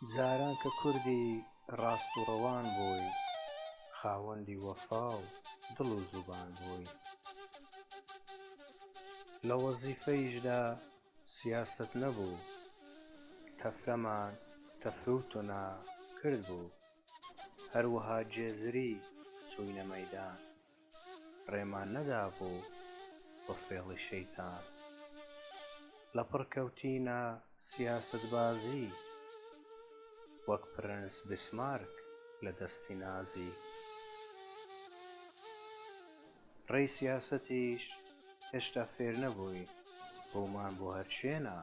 جاران کە کوردی ڕاست و ڕەوان بووی، خاوەندی وەفا و دڵ و زوبان بووی. لە وەزیفەیشدا سیاسەت نەبوو، تەفرەمان تەفروتونا کردبوو. هەروەها جێزری ئەچووینە مەیدان. ڕێمان نەدابوو بە فێڵی شەیتان. لەپڕ کەوتینە سیاسەتبازی، وەک پرنس بیسمارک لە دەستی نازی. ڕێی سیاسەتیش هێشتا فێر نەبووین، ڕوومان بۆ هەر شوێنە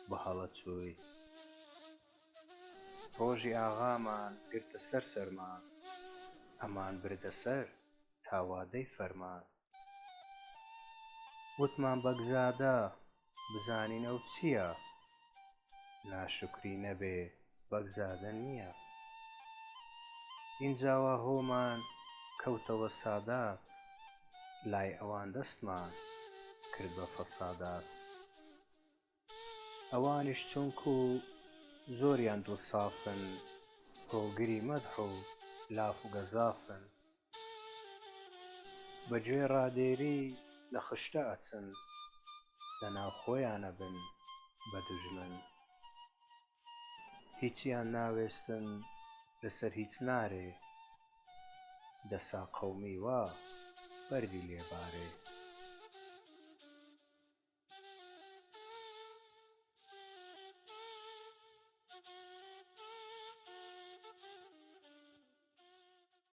بە هەڵە چووین. ڕۆژی ئاغامان گرتە سەر سەرمان، ئەمان بردە سەر تا وادەی فەرمان. وتمان بەگزادە بزانین ئەو چییە، ناشوکری نەبێ بەگزادە نییە. ئینجا وا هۆمان کەوتەوە سادات، لای ئەوان دەستمان کرد بە فەسادات. ئەوانیش چونکو زۆریان دڵ سافن، هۆگری مەدح و لاف و گەزافن. بە گوێ ڕادێری لە خشتە ئەچن، لە ناو خۆیان ئەبن بە دوژمن. هیچیان ناوێستن لەسەر هیچ نارێ، دەسا قەومی وا بەردی لێ بارێ.